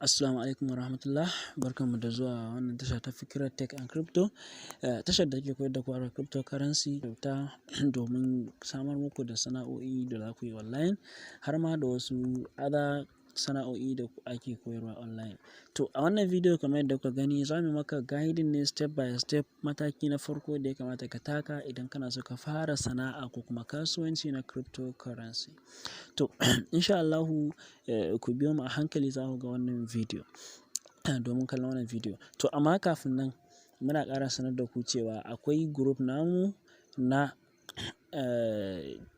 Assalamu alaikum warahmatullah. Barkanmu da zuwa wannan tasha ta Fikira Tech and Crypto. Tashar da take koyar da ku harkar cryptocurrency kyauta domin samar muku da sana'o'i da za ku yi online har ma da wasu other sana'o'i da ake koyarwa online. To a wannan bidiyo, kamar yadda kuka gani, za mu maka guiding ne step by step, mataki na farko da ya kamata ka taka idan kana so ka fara sana'a ko kuma kasuwanci na cryptocurrency. To insha Allahu, ku biyo mu a hankali, za ku ga wannan bidiyo domin kallon wannan bidiyo. To amma kafin nan, muna ƙara sanar da ku cewa akwai group namu na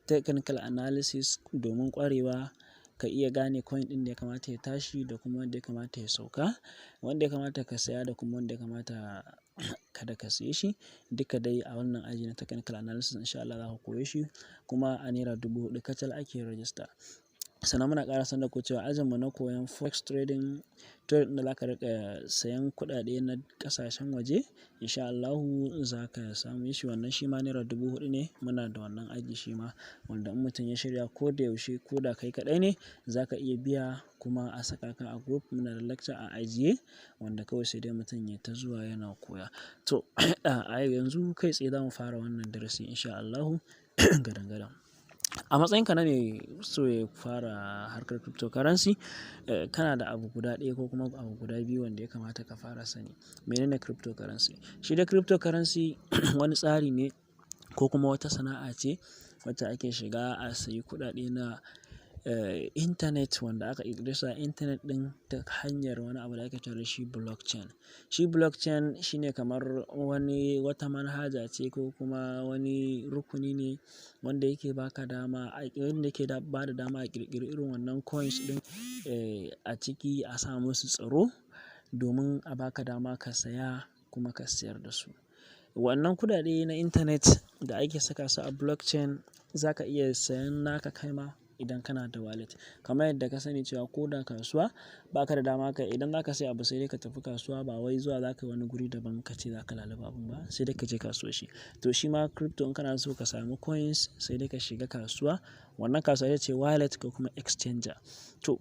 technical analysis domin ƙwarewa ka iya gane coin ɗin da ya kamata ya tashi da kuma wanda ya kamata ya sauka, wanda ya kamata ka saya da kuma wanda ya kamata kada ka siye shi. Duka dai a wannan aji na technical analysis, insha Allah za ku koye shi, kuma a ₦4,000 kacal ake register. Sannan muna ƙara sanar da ku cewa ajinmu na koyon forex trading, trade ɗin da za ka riƙa sayan kuɗaɗe na ƙasashen waje, insha Allahu za ka samu shi. Wannan shi ma ₦4,000 ne. Muna da wannan aji shi ma, wanda in mutum ya shirya, ko da yaushe, ko da kai kaɗai ne, za ka iya biya kuma a saka ka a group. Muna da lecture a ajiye wanda kawai sai dai mutum ya ta zuwa yana koya. To a yanzu kai tsaye za mu fara wannan darasi, insha Allahu, gadan gadan. A matsayinka na mai so ya fara harkar cryptocurrency, kana da abu guda ɗaya ko kuma abu guda biyu wanda ya kamata ka fara sani. Menene cryptocurrency? Shi dai cryptocurrency wani tsari ne ko kuma wata sana'a ce wacce ake shiga a sayi kuɗaɗe na internet, wanda aka ƙirƙire su a internet ɗin ta hanyar wani abu da ake cewa da shi blockchain. Shi blockchain shine kamar wani wata manhaja ce ko kuma wani rukuni ne wanda yake ba ka dama, wanda yake ba da dama a ƙirƙiri irin wannan coins ɗin a ciki, a sa musu tsaro domin a ba ka dama ka saya kuma ka sayar da su. Wannan kuɗaɗe na internet da ake saka su a blockchain, za ka iya sayan naka kaima idan kana da wallet. Kamar yadda ka sani cewa ko da kasuwa ba ka da dama ka idan za ka sayi abu, sai dai ka tafi kasuwa, ba wai zuwa za ka yi wani guri daban ka ce za ka lalubo abun ba, sai dai ka je kasuwar shi. To shi ma crypto, in kana so ka samu coins, sai dai ka shiga kasuwa. Wannan kasuwa ita ce wallet ko kuma exchanger. To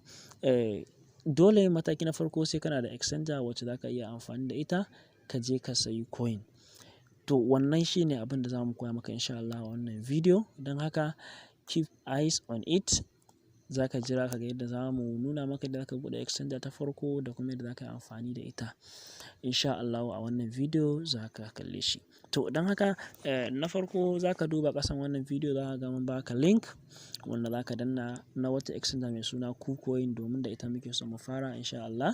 dole mataki na farko sai kana da exchanger wacce za ka iya amfani da ita ka je ka sayi coin. To wannan shine abin da za mu koya maka, insha Allah, a wannan bidiyo. Don haka keep eyes on it. Za ka jira ka ga yadda za mu nuna maka yadda za ka buɗe exchanger ta farko da kuma yadda za ka yi amfani da ita. Insha Allahu a wannan bidiyo za ka kalle shi. To don haka, na farko za ka duba ƙasan wannan bidiyo, za ka ga mun ba ka link wanda za ka danna na wata exchanger mai suna KuCoin, domin da ita muke so mu fara, insha Allah.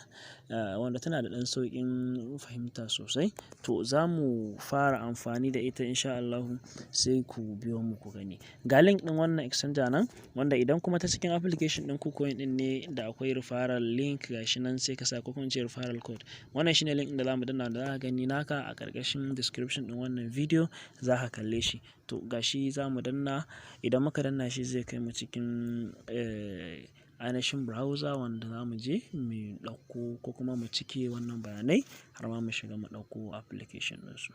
Wanda tana da ɗan sauƙin fahimta sosai. To za mu fara amfani da ita, insha Allahu, sai ku biyo mu ku gani. Ga link ɗin wannan exchanger nan, wanda idan kuma ta cikin application ɗin KuCoin ɗin ne, da akwai referral link, gashi nan, sai ka sa, ko kuma in ce referral code. Wannan shine link ɗin da za mu danna, da za ka gani naka a ƙarƙashin description ɗin wannan bidiyo, za ka kalle shi. To gashi za mu danna. Idan muka danna shi, zai kai mu cikin ainihin browser wanda za mu je mu ɗauko ko kuma mu cike wannan bayanai har ma mu shiga mu ɗauko application ɗinsu.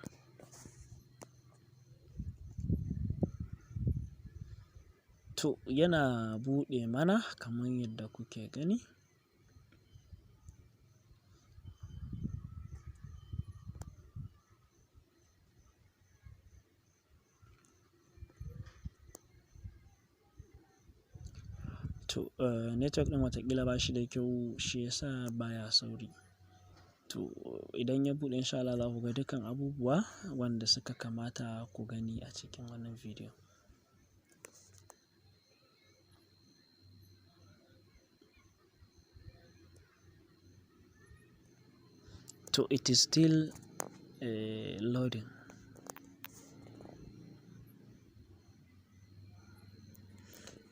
To yana buɗe mana kamar yadda kuke gani. To network ɗin watakila ba shi da kyau, shi ya sa baya sauri. To idan ya buɗe, insha Allah za ku ga dukkan abubuwa wanda suka kamata ku gani a cikin wannan bidiyo. To it is still loading.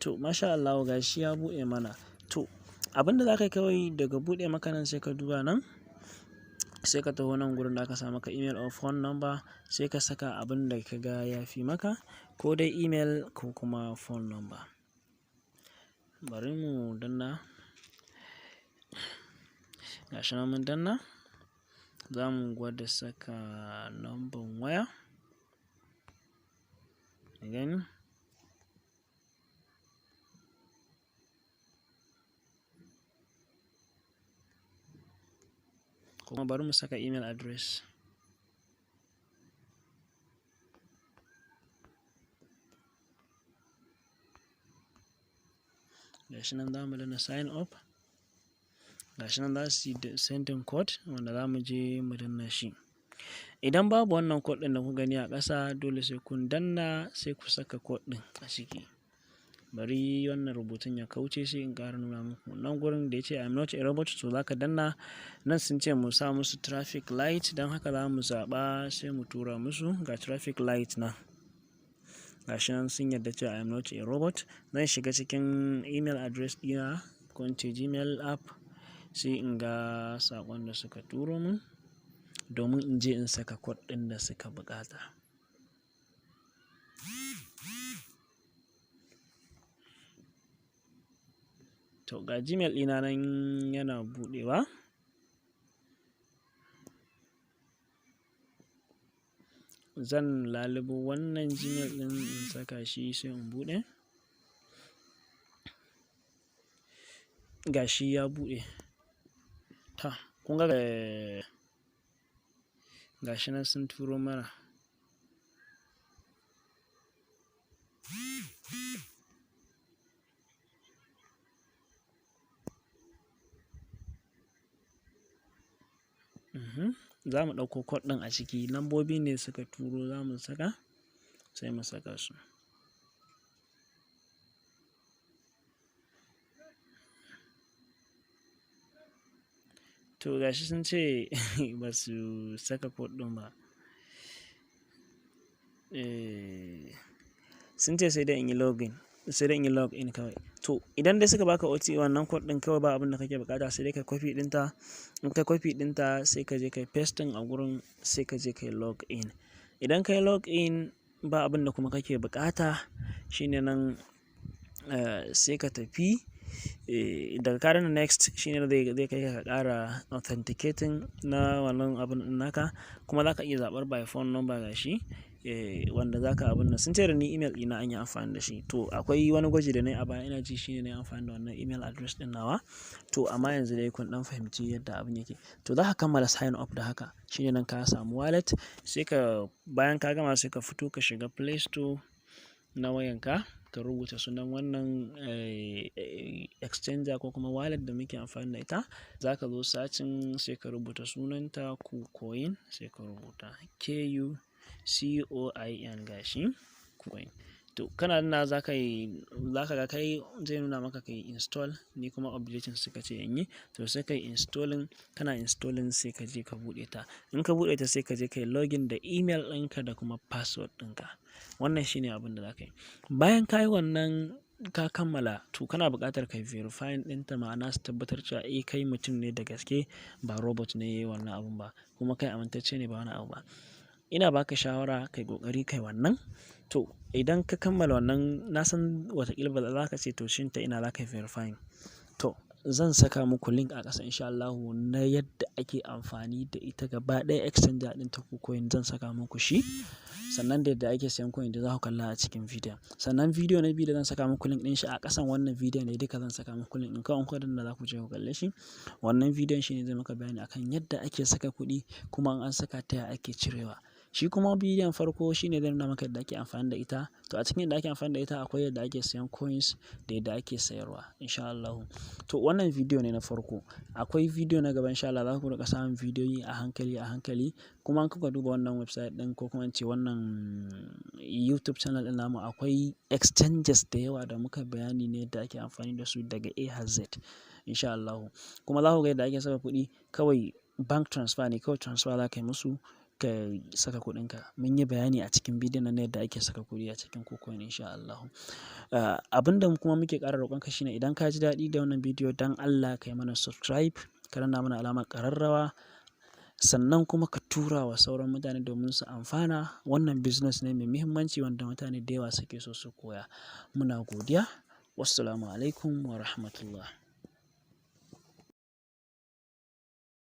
To masha Allah, gashi ya buɗe mana. To abin da za ka yi kawai, daga buɗe maka nan, sai ka duba nan, sai ka taho nan gurin da aka sa maka email or phone number, sai ka saka abin da ka ga ya fi maka, ko dai email ko kuma phone number. Bari mu danna. Gashi nan mun danna. Za mu gwada saka number waya. Gani? Kuma bari mu saka email address. Gashi nan za mu danna sign up. Gashi nan za su yi sending code wanda za mu je mu danna shi. Idan babu wannan code ɗin da kuka gani a ƙasa, dole sai kun danna, sai ku saka code ɗin a ciki. Bari wannan rubutun ya kauce sai in ƙara nuna muku. Nan gurin da ya ce "I'm not a robot", to za ka danna. Nan sun ce mu sa musu traffic light, don haka za mu zaɓa sai mu tura musu. Ga traffic light nan. Gashi nan sun yarda cewa I'm not a robot. Zan shiga cikin email address ɗina ko in ce Gmail app, sai in ga saƙon da suka turo mun domin in je in saka code ɗin da suka buƙata. To, ga Gmail ɗina nan yana buɗewa. Zan lalubo wannan Gmail ɗin in saka shi, sai in buɗe. Gashi ya buɗe. Ta, kun ga gashi nan sun turo mana. Za mu ɗauko code ɗin a ciki. Lambobi ne suka turo, za mu saka, sai mu saka su. To, gashi sun ce ba su saka code ɗin ba. Eh, sun ce sai dai in yi login, sai dai in yi login kawai. To, idan dai suka baka OTP, wannan code ɗin kawai, ba abin da kake buƙata sai dai ka copy ɗinta. In ka copy ɗinta, sai ka je ka yi pasting a gurin, sai ka je ka yi login. Idan ka yi login, ba abin da kuma kake buƙata shine nan, sai ka tafi. Eh, daga ka danna next shine zai kai ka ƙara authenticating na wannan abun ɗin naka. Kuma za ka iya zaɓar by phone number, gashi. Eh, wanda za ka abun nan. Sun ce da ni email ɗina an yi amfani da shi. To, akwai wani gwaji da na yi a baya, ina ji shine na yi amfani da wannan email address ɗin nawa. To, amma yanzu dai kun ɗan fahimci yadda abun yake. To, za ka kammala sign up da haka. Shine nan ka samu wallet, sai ka bayan ka gama sai ka fito ka shiga Play Store na wayanka, ka rubuta sunan wannan exchanger ko kuma wallet da muke amfani da ita. Za ka zo searching, sai ka rubuta sunanta KuCoin, sai ka rubuta KUCOIN, gashi KuCoin. To, kana dannawa za ka yi, za ka ga kai zai nuna maka ka yi install, ni kuma updating suka ce in yi. To, sai ka yi installing, kana installing sai ka je ka buɗe ta. In ka buɗe ta, sai ka je ka yi login da email ɗinka da kuma password ɗinka. Wannan shine abin da za ka yi. Bayan ka yi wannan ka kammala, to kana buƙatar ka yi verifying ɗinta, ma'ana su tabbatar cewa eh, kai mutum ne da gaske, ba robot ne ya yi wannan abun ba, kuma kai amintacce ne, ba wani abu ba. Ina baka shawara ka yi ƙoƙari ka yi wannan. To, idan ka kammala wannan, na san wataƙila ba za ka ce to shin ta ina za ka yi verifying. To, zan saka muku link a ƙasa in sha Allahu na yadda ake amfani da ita gaba ɗaya exchanger ɗin ta KuCoin, zan saka muku shi. Sannan da yadda ake siyan coin da za ku kalla a cikin bidiyon. Sannan bidiyo na biyu da zan saka muku link ɗin shi a ƙasan wannan bidiyon ne duka, zan saka muku link ɗin. Kawai in kuka danna za ku je ku kalle shi. Wannan bidiyon shine zai maka bayani akan yadda ake saka kuɗi, kuma in an saka ta ya ake cirewa. Shi kuma bidiyon farko shine zai nuna maka yadda ake amfani da ita. To, a cikin yadda ake amfani da ita akwai yadda ake siyan coins da yadda ake sayarwa in sha Allahu. To, wannan bidiyo ne na farko. Akwai bidiyo na gaba in sha Allah, za ku riƙa samun bidiyoyi a hankali a hankali. Kuma in kuka duba wannan website ɗin ko kuma in ce wannan YouTube channel ɗin namu, akwai exchanges da yawa da muka bayani ne yadda ake amfani da su daga A har Z in sha Allahu. Kuma za ku ga yadda ake saka kuɗi, kawai bank transfer ne, kawai transfer za ka yi musu ka saka kuɗinka. Mun yi bayani a cikin bidiyon nan yadda ake saka kuɗi a cikin KuCoin in sha Allahu. Abin da kuma muke ƙara roƙon ka shine idan ka ji daɗi da wannan bidiyo, don Allah ka yi mana subscribe, ka danna mana alamar ƙararrawa, sannan kuma ka tura wa sauran mutane domin su amfana. Wannan business ne mai muhimmanci wanda mutane da yawa suke so su koya. Muna godiya. Wassalamu alaikum wa rahmatullah.